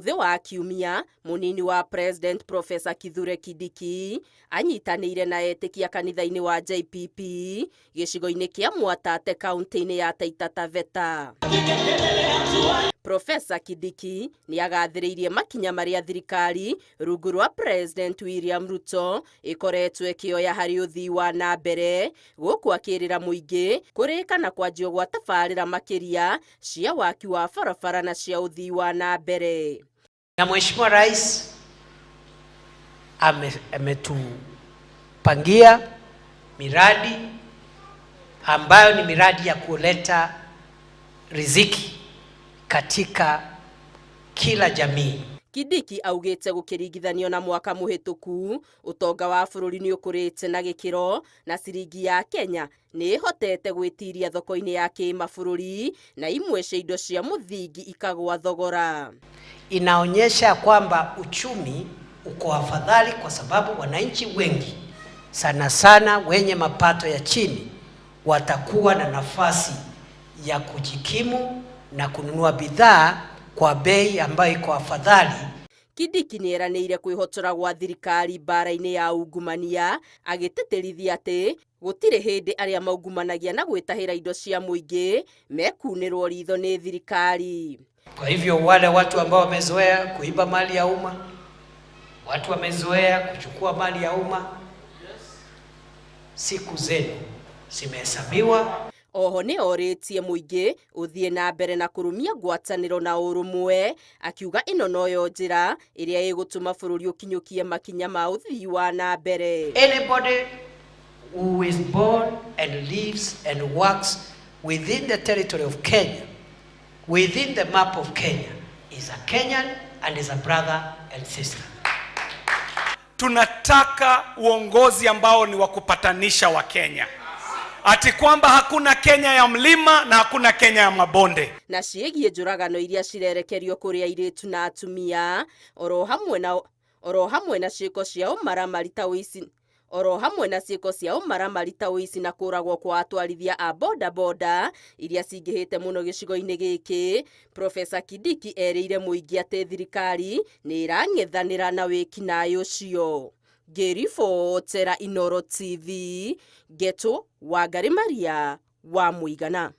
Mũthĩ wa Kiumia, mũnini wa President Professor Kithure Kindiki anyitanĩire na etĩkia kanitha-inĩ wa JPP gĩcigo-inĩ kĩa Mwatate kaunti-inĩ ya Taita Taveta. Professor Kindiki nĩ agathĩrĩirie makinya marĩa thirikari rungu rwa President William Ruto ĩkoretwo ĩkĩoya harĩ ũthii wa na mbere, gũkũ akĩrĩra mũingĩ kũrĩka na kwanjio gwa tabarĩra makĩria cia waki wa barabara na cia ũthii wa na mbere. Na Mheshimiwa Rais ametupangia miradi ambayo ni miradi ya kuleta riziki katika kila jamii. Kindiki augĩte gũkĩringithanio na mwaka mũhĩtũku, ũtonga wa bũrũri nĩ ũkũrĩte na gĩkĩro na ciringi ya Kenya nĩ ĩhotete gwĩtiria thoko-inĩ ya kĩmabũrũri na imwe cia indo cia mũthingi ikagwa thogora. Inaonyesha kwamba uchumi uko afadhali kwa sababu wananchi wengi sana sana wenye mapato ya chini watakuwa na nafasi ya kujikimu na kununua bidhaa kwa bei ambayo iko afadhali. Kindiki nĩ eranĩire kwĩhotora gwa thirikari mbara-inĩ ya ungumania, agĩtĩtĩrithia atĩ gũtirĩ hĩndĩ arĩa maungumanagia na gwĩtahĩra indo cia mũingĩ mekunĩrwo ritho nĩ thirikari. Kwa hivyo wale watu ambao wamezoea kuiba mali ya umma, watu wamezoea kuchukua mali ya umma, siku zenu zimehesabiwa. Oho nĩ orĩtie mũingĩ ũthiĩ na mbere na kũrũmia ngwatanĩro na ũrũmwe, akiuga ĩno noyo njĩra ĩrĩa ĩgũtũma bũrũri ũkinyũkie makinya ma ũthii wa na mbere. Anybody who is born and lives and works within the territory of Kenya, within the map of Kenya, is a Kenyan and is a brother and sister. Tunataka uongozi ambao ni wa kupatanisha Wakenya, ati kwamba hakuna Kenya ya mlima na hakuna Kenya ya mabonde. Na ciĩgiĩ njũragano iria cirerekerio kũrĩ airĩtu na atumia oro hamwe na ciĩko cia ũmaramari ta ũici oro hamwe na ciĩko cia ũmaramari ta ũici na kũragwo kwa atwarithia a boda boda iria cingĩhĩte mũno gĩcigo-inĩ gĩkĩ. Profesa Kindiki erĩire mũingĩ atĩ thirikari nĩ ĩrang'ethanĩra na wĩkinaĩ ũcio. Ngĩribotera Inoro TV, Ngeto Wangari Maria wa Mũigana.